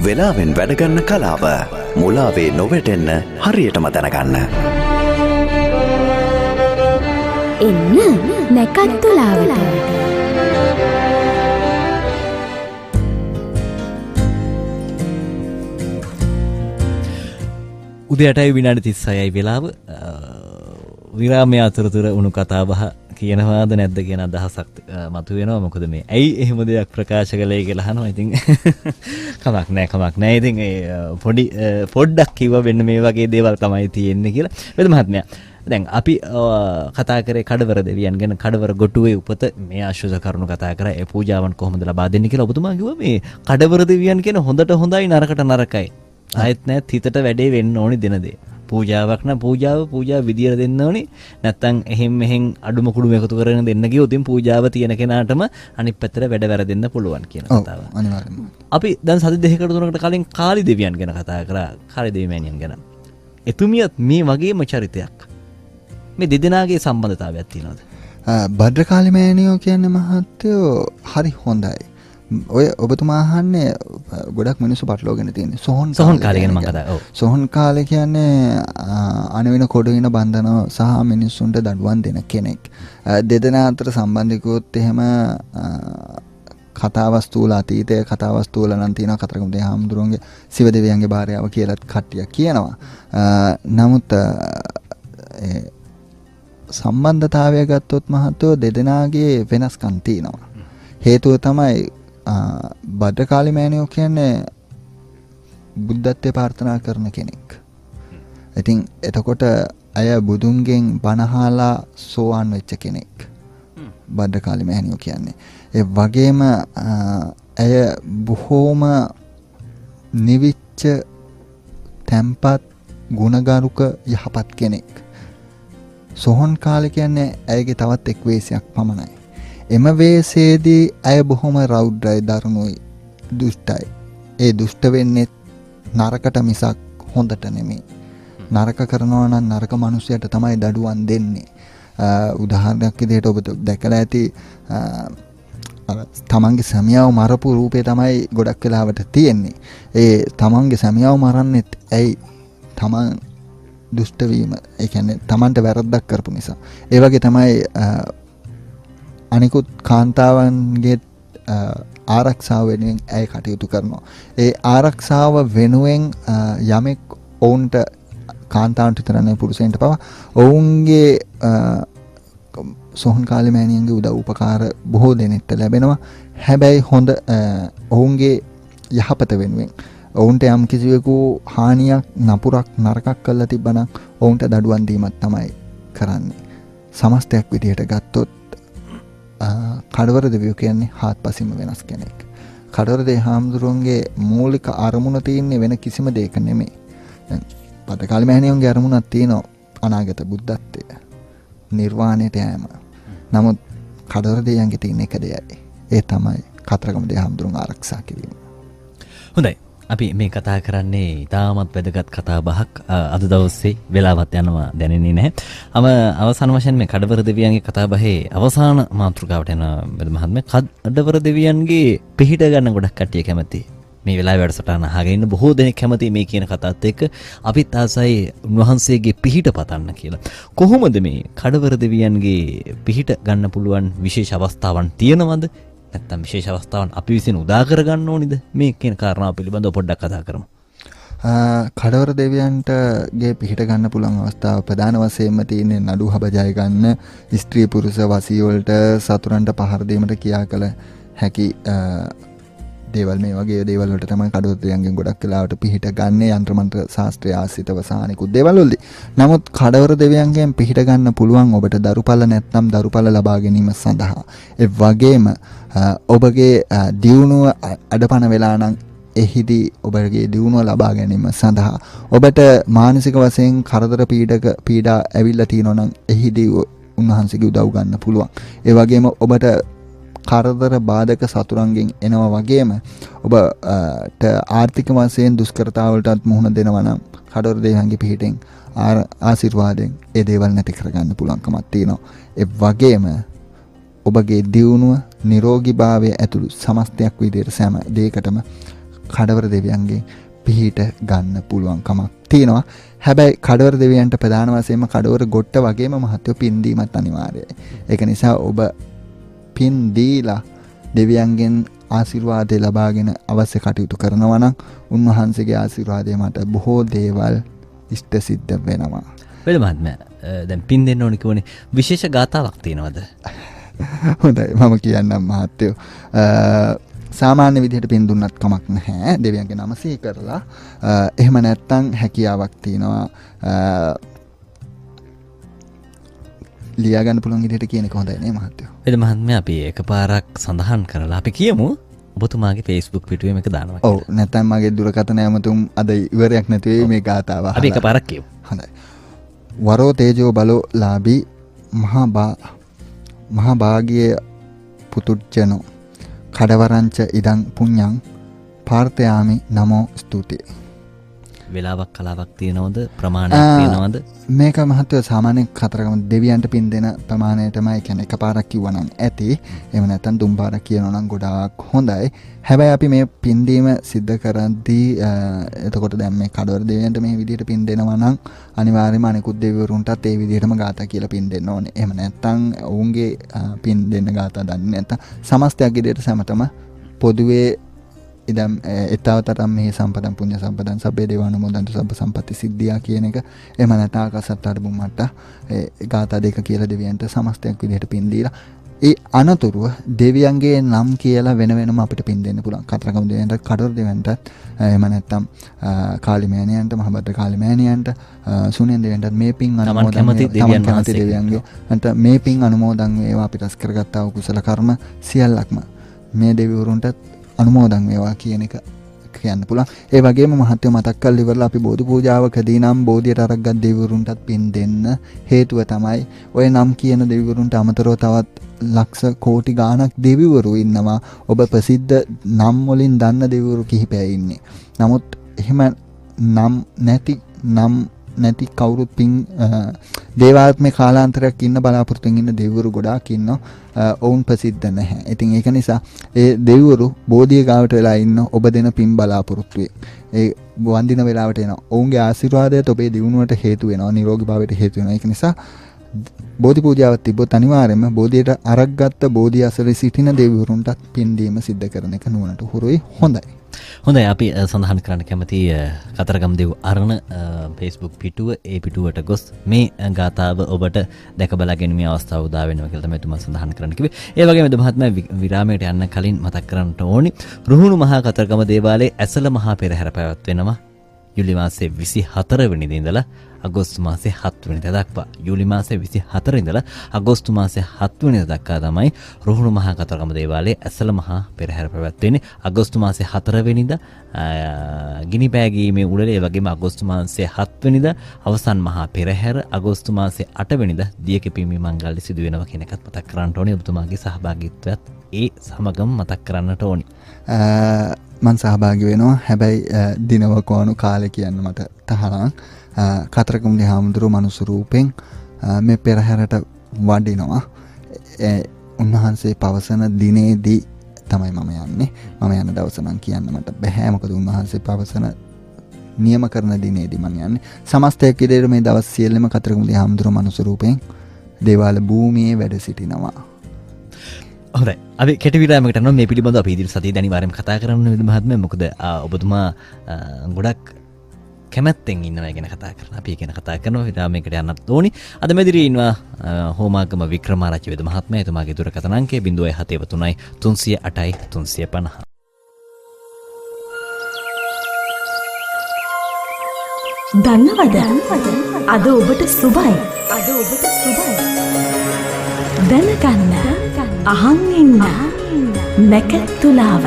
වෙලාවෙන් වැඩ ගන්න කලාව මුලාවේ නොවැටෙන්න හරියටම දැනගන්න. එන්න නැකත් තුලාවට. උදේ 8:36යි වෙලාව. විරාමයේ අතරතුර උණු කතාබහ කියනවාද නැද්ද කියන අදහසක් මතුවෙනවා. මොකද මේ ඇයි එහෙම දෙයක් ප්‍රකාශ කළේ කියලා අහනවා. ඉතින් කමක් නෑ කමක් නෑ. ඉතින් ඒ පොඩි පොඩ්ඩක් කිව්වා වෙන්න මේ වගේ දේවල් තමයි තියෙන්නේ කියලා. වෙද මහත්මයා, දැන් අපි කතා කරේ කඩවර දෙවියන් ගැන, කඩවර ගොටුවේ උපත මේ ආශ්‍රද කරුණු කතා කරා. ඒ පූජාවන් කොහොමද ලබා දෙන්නේ කියලා ඔබතුමා කිව්වා. මේ කඩවර දෙවියන් කියන හොඳට හොඳයි නරකට නරකයි. ආයෙත් නෑත් හිතට වැඩේ වෙන්න ඕනි දෙන දේ. පූජාවක් නම් පූජාව විදියට දෙන්න ඕනි. නැත්තම් එහෙන් මෙහෙන් අඩුම කුඩුම එකතු කරගෙන දෙන්න ගියොත් ඉතින් පූජාව තියෙන කෙනාටම අනිත් පැත්තට වැඩ වැරදෙන්න පුළුවන් කියන කතාව. අනිවාර්යයෙන්ම. අපි දැන් සති දෙකකට තුනකට කලින් කාලි දෙවියන් ගැන කතා කරා. කාලි දෙවි මෑණියන් ගැන. එතුමියත් මේ වගේම චරිතයක්. මේ දෙදෙනාගේ සම්බන්ධතාවයක් තියෙනවද? භද්‍රකාලි මෑණියෝ කියන්නේ මහත්තයෝ හරි හොඳයි. ඔය ඔබතුමා අහන්නේ ගොඩක් මිනිස්සු පටලවාගෙන තියෙන්නේ සොහොන් කාලේ ගැන මම කතා. ඔව්. සොහොන් කාලේ කියන්නේ අනවින කොඩවින බන්ධන සහ මිනිස්සුන්ට දඬුවම් දෙන කෙනෙක්. දෙදෙනා අතර සම්බන්ධිකුවොත් එහෙම කතාවස්තු වල අතීතය කතාවස්තු වල නම් තියෙනවා කතරගම දෙවියන් හාමුදුරුවන්ගේ සිව දෙවියන්ගේ භාර්යාව කියලාත් කට්ටියක් කියනවා. නමුත් ඒ සම්බන්ධතාවය ගත්තොත් මහත්තයෝ දෙදෙනාගේ වෙනස්කම් තියෙනවා. හේතුව තමයි භද්‍රකාලි මෑණියෝ කියන්නේ බුද්ධත්වයේ ප්‍රාර්ථනා කරන කෙනෙක්. ඉතින් එතකොට අය බුදුන්ගෙන් බණ අහලා සෝවාන් වෙච්ච කෙනෙක්. භද්‍රකාලි මෑණියෝ කියන්නේ. ඒ වගේම ඇය බොහෝම නිවිච්ච තැම්පත් ගුණගරුක යහපත් කෙනෙක්. සොහොන් කාලේ කියන්නේ ඇයගේ තවත් එක් වේශයක් පමණයි. එම වේශයේදී ඇය බොහොම රෞද්‍රයි, දරුණුයි, දුෂ්ටයි. ඒ දුෂ්ට වෙන්නේ නරකට මිසක් හොඳට නෙමෙයි. නරක කරනවා නම් නරක මනුස්සයට තමයි දඩුවම් දෙන්නේ. උදාහරණයක් විදිහට ඔබ දැකලා ඇති අර තමන්ගේ සැමියාව මරපු රූපේ තමයි ගොඩක් වෙලාවට තියෙන්නේ. ඒ තමන්ගේ සැමියාව මරන්නෙත් ඇයි? තමන් දුෂ්ට වීම. ඒ කියන්නේ තමන්ට වැරද්දක් කරපු නිසා. ඒ වගේ තමයි අනිකුත් කාන්තාවන්ගේ ආරක්ෂාව වෙනුවෙන් ඇය කටයුතු කරනවා. ඒ ආරක්ෂාව වෙනුවෙන් යමෙක් ඔවුන්ට කාන්තාවන්ට විතර නෙවෙයි පුරුෂයන්ට පවා ඔවුන්ගේ සොහොන් කාලේ මෑණියන්ගේ උදව් උපකාර බොහෝ දෙනෙක්ට ලැබෙනවා. හැබැයි හොඳ ඔවුන්ගේ යහපත වෙනුවෙන් ඔවුන්ට යම් කිසිවෙකු හානියක් නපුරක් නරකක් කරලා තිබ්බනම් ඔවුන්ට දඩුවම් දීමක් තමයි කරන්නේ. සමස්තයක් විදිහට ගත්තොත් කඩවර දෙවියෝ කියන්නේ හාත්පසින්ම වෙනස් කෙනෙක්. කඩවර දෙවි හාමුදුරුවන්ගේ මූලික අරමුණ තියෙන්නේ වෙන කිසිම දෙයක නෙමෙයි. දැන් භද්‍රකාලි මෑණියන්ගේ අරමුණක් තියෙනවා අනාගත බුද්ධත්වය, නිර්වාණයට යෑම. නමුත් කඩවර දෙවියන්ගේ තියෙන එක දෙයයි. ඒ තමයි කතරගම දෙවි හාමුදුරුවන් ආරක්ෂා කිරීම. හොඳයි. අපි මේ කතා කරන්නේ ඉතාමත් වැදගත් කතා බහක්. අද දවසේ වෙලාවත් යනවා දැනෙන්නේ නැහැ. අවසාන වශයෙන් මේ කඩවර දෙවියන්ගේ කතා බහේ අවසාන මාතෘකාවට යන වෙද මහත්මයා, කඩවර දෙවියන්ගේ පිහිට ගන්න ගොඩක් කට්ටිය කැමති. මේ වෙලාවේ වැඩසටහන අහගෙන ඉන්න බොහෝ දෙනෙක් කැමති මේ කියන කතාත් එක්ක. අපිත් ආසයි උන්වහන්සේගේ පිහිට පතන්න කියලා. කොහොමද මේ කඩවර දෙවියන්ගේ පිහිට ගන්න පුළුවන් විශේෂ අවස්ථාවන් තියෙනවද? නැත්තම් විශේෂ අවස්ථාවන් අපි විසින් උදා කරගන්න ඕනිද? මේ කියන කාරණාව පිළිබඳව පොඩ්ඩක් කතා කරමු. කඩවර දෙවියන්ට ගේ පිහිට ගන්න පුළුවන් අවස්ථාව ප්‍රධාන වශයෙන්ම තියෙන්නේ නඩු හබ ජය ගන්න, ස්ත්‍රී පුරුෂ වසී වලට සතුරන්ට පහර දීමට කියා කළ හැකි දේවල්. මේ වගේ දේවල් වලට තමයි කඩවර දෙවියන්ගෙන් ගොඩක් වෙලාවට පිහිට ගන්න, යන්ත්‍ර මන්ත්‍ර ශාස්ත්‍රය ආශ්‍රිතව සහ අනිකුත් දේවල් වලදී. නමුත් කඩවර දෙවියන්ගෙන් පිහිට ගන්න පුළුවන් ඔබට දරුපළ නැත්නම් දරුපළ ලබා ගැනීම සඳහා. ඒ වගේම ඔබගේ දියුණුව අඩපණ වෙලා නම් එහිදී ඔබගේ දියුණුව ලබා ගැනීම සඳහා, ඔබට මානසික වශයෙන් කරදර පීඩා ඇවිල්ලා තියෙනවා නම් එහිදී උන්වහන්සේගේ උදව් ගන්න පුළුවන්. ඒ වගේම ඔබට කරදර බාධක සතුරන්ගෙන් එනවා වගේම ඔබට ආර්ථික වශයෙන් දුෂ්කරතාවලටත් මුහුණ දෙනවා නම් කඩවර දෙවියන්ගේ පිහිටෙන් ආශිර්වාදයෙන් ඒ දේවල් නැති කරගන්න පුළුවන්කමක් තියෙනවා. ඒ වගේම ඔබගේ දියුණුව, නිරෝගීභාවය ඇතුළු සමස්තයක් විදිහට සෑම දෙයකටම කඩවර දෙවියන්ගෙන් පිහිට ගන්න පුළුවන්කමක් තියෙනවා. හැබැයි කඩවර දෙවියන්ට ප්‍රධාන වශයෙන්ම කඩවර ගොට්ට වගේම මහත්වෝ පින් දීමත් අනිවාර්යයි. ඒක නිසා ඔබ පින් දීලා දෙවියන්ගෙන් ආශිර්වාදය ලබාගෙන අවශ්‍ය කටයුතු කරනවා නම් උන්වහන්සේගේ ආශිර්වාදය මත බොහෝ දේවල් ඉෂ්ට සිද්ධ වෙනවා. වෙල මහත්මයා, දැන් පින් දෙන්න ඕනේ කියවනේ විශේෂ ගාථාවක් තියෙනවද? හොඳයි, මම කියන්නම් මහත්තයෝ. සාමාන්‍ය විදිහට පින් දුන්නත් කමක් නැහැ දෙවියන්ගේ නම සිහි කරලා. එහෙම නැත්නම් හැකියාවක් තියෙනවා ලියා ගන්න පුළුවන් විදිහට කියන එක හොඳයි නේ මහත්තයෝ. වෙද මහත්මයා, අපි එකපාරක් සඳහන් කරලා අපි කියමු ඔබතුමාගේ Facebook පිටුවේ මේක දානවා කියලා. ඔව්, නැත්නම් මගේ දුරකථන ඇමතුම් අද ඉවරයක් නැති වෙයි මේ ගාථාව. අපි එකපාරක් කියමු. හොඳයි. වරෝ තේජෝ බලෝ ලාභී මහා භාග්‍ය පුතුජනෝ කඩවරංච ඉදං පුඤ්ඤං පාර්ථයාමි නමෝ ස්තුති. වෙලාවක් කලාවක් තියෙනවද? ප්‍රමාණයක් තියෙනවද? මේක මහත්වය සාමාන්‍ය කතරගම දෙවියන්ට පින් දෙන ප්‍රමාණයටමයි. ඒ කියන්නේ එකපාරක් කිව්වා නම් ඇති. එහෙම නැත්නම් තුන් පාරක් කියනවා නම් ගොඩාක් හොඳයි. හැබැයි අපි මේ පින් දීම සිද්ධ කරද්දී එතකොට දැන් මේ කඩවර දෙවියන්ට මේ විදිහට පින් දෙනවා නම් අනිවාර්යයෙන්ම අනිකුත් දෙවිවරුන්ටත් ඒ විදිහටම ගාථා කියලා පින් දෙන්න ඕනේ. එහෙම නැත්නම් ඔවුන්ගේ පින් දෙන්න ගාථා දන්නේ නැත්නම් සමස්තයක් විදිහට සැමටම පොදුවේ ඉදම් එතාවතරම් මේ සම්පදම් පුඤ්ඤ සම්පදං සබ්බේ දේවානුමෝදන්තු සබ්බ සම්පatti සිද්ධියා කියන එක, එහෙම නැත්නම් ආකාසට්ටාට බුම්මට්ටා ඒ ගාථා දෙක කියලා දෙවියන්ට සමස්තයක් විදිහට පින් දීලා ඒ අනතුරුව දෙවියන්ගේ නම් කියලා වෙන වෙනම අපිට පින් දෙන්න පුළුවන්. කතරගම දෙවියන්ට, කඩවර දෙවියන්ට, එහෙම නැත්නම් කාලිමෑණියන්ට, මහබද්‍ර කාලිමෑණියන්ට, සුනියන් දෙවියන්ටත් මේ පින් අනුමෝදන් කැමති දෙවියන්ගේ නැත්නම් මේ පින් අනුමෝදන් වේවා අපි රැස් කරගත්තා වූ කුසල කර්ම සියල්ලක්ම මේ දෙවිවරුන්ටත් අනුමෝදන් වේවා කියන එක කියන්න පුළුවන්. ඒ වගේම මහත්වෝ මතක් කරලා ඉවරලා අපි බෝධි පූජාවකදී නම් බෝධියට අරක් ගත් දෙවිවරුන්ටත් පින් දෙන්න හේතුව තමයි ඔය නම් කියන දෙවිවරුන්ට අමතරව තවත් ලක්ෂ කෝටි ගාණක් දෙවිවරු ඉන්නවා. ඔබ ප්‍රසිද්ධ නම් වලින් දන්න දෙවිවරු කිහිපයයි ඉන්නේ. නමුත් එහෙම නම් නැති කවුරුත් පින් දේවාත්මේ කාලාන්තරයක් ඉන්න බලාපොරොත්තුෙන් ඉන්න දෙවිවරු ගොඩාක් ඉන්නවා. ඔවුන් ප්‍රසිද්ධ නැහැ. ඉතින් ඒක නිසා ඒ දෙවිවරු බෝධිය ගාවට වෙලා ඉන්න ඔබ දෙන පින් බලාපොරොත්තුවේ ඒ වන්දින වෙලාවට එනවා. ඔවුන්ගේ ආශිර්වාදයත් ඔබේ දියුණුවට හේතු වෙනවා, නිරෝගී භාවයට හේතු වෙනවා. ඒක නිසා බෝධි පූජාවක් තිබ්බොත් අනිවාර්යයෙන්ම බෝධියට අරක් ගත්ත බෝධිය අසල සිටින දෙවිවරුන්ටත් පින් දීම සිද්ධ කරන එක නුවණට හුරුයි, හොඳයි. හොඳයි, අපි සඳහන් කරන්න කැමති කතරගම දෙව් අරණ Facebook පිටුව, ඒ පිටුවට ගොස් මේ ගාථාව ඔබට දැක බලා ගැනීමේ අවස්ථාව උදා වෙනවා කියලා තමයි එතුමා සඳහන් කරන්න කිව්වේ. ඒ වගේම එද මහත්මයා විරාමයට යන්න කලින් මතක් කරන්නට ඕනි රුහුණු මහා කතරගම දේවාලයේ ඇසල මහා පෙරහැර පැවැත්වෙනවා ජූලි මාසේ 24 වෙනිදා ඉඳලා අගෝස්තු මාසේ 7 වෙනිදා දක්වා. ජූලි මාසේ 24 ඉඳලා අගෝස්තු මාසේ 7 වෙනිදා දක්වා තමයි රුහුණු මහා කතරගම දේවාලයේ ඇසල මහා පෙරහැර පැවැත්වෙන්නේ. අගෝස්තු මාසේ 4 වෙනිදා ගිනි පෑගීමේ උළෙල, ඒ වගේම අගෝස්තු මාසේ 7 වෙනිදා අවසන් මහා පෙරහැර, අගෝස්තු මාසේ 8 වෙනිදා දිය කැපීමේ මංගල්‍ය සිදු වෙනවා කියන එකත් මතක් කරන්නට ඕනේ. ඔබතුමාගේ සහභාගීත්වයත් ඒ සමගම මතක් කරන්නට ඕනි. මං සහභාගී වෙනවා. හැබැයි දිනවකවානු කාලේ කියන්න මට තහනම්. කතරගම හාමුදුරුවෝ මනුස්ස රූපෙන් මේ පෙරහැරට වඩිනවා. උන්වහන්සේ පවසන දිනේදී තමයි මම යන්නේ. මම යන දවස නම් කියන්න මට බැහැ. මොකද උන්වහන්සේ පවසන නියම කරන දිනේදී මම යන්නේ. සමස්තයක් විදිහට මේ දවස් සියල්ලම කතරගම හාමුදුරුවෝ මනුස්ස රූපෙන් දේවාල භූමියේ වැඩ සිටිනවා. හොඳයි, අපි කෙටි විරාමයකට යනවා. මේ පිළිබඳව අපි ඉදිරි සතියේදී අනිවාර්යයෙන්ම කතා කරන්න වෙන මහත්මයා. මොකද ඔබතුමා ගොඩක් කැමැත්තෙන් ඉන්නවා ඒ ගැන කතා කරන. අපි ඒ ගැන කතා කරනවා. විරාමයකට යන්නත් ඕනි. අද මැදිරියේ ඉන්නවා හෝමාගම වික්‍රමාරච්චි වේද මහත්මයා. එතුමාගේ දුරකථන අංකය 073 308 350. දන්නවද? අද ඔබට සුබයි. අද ඔබට සුබයි. දැනගන්න, අහන් ඉන්න, නැකත් තුලාව.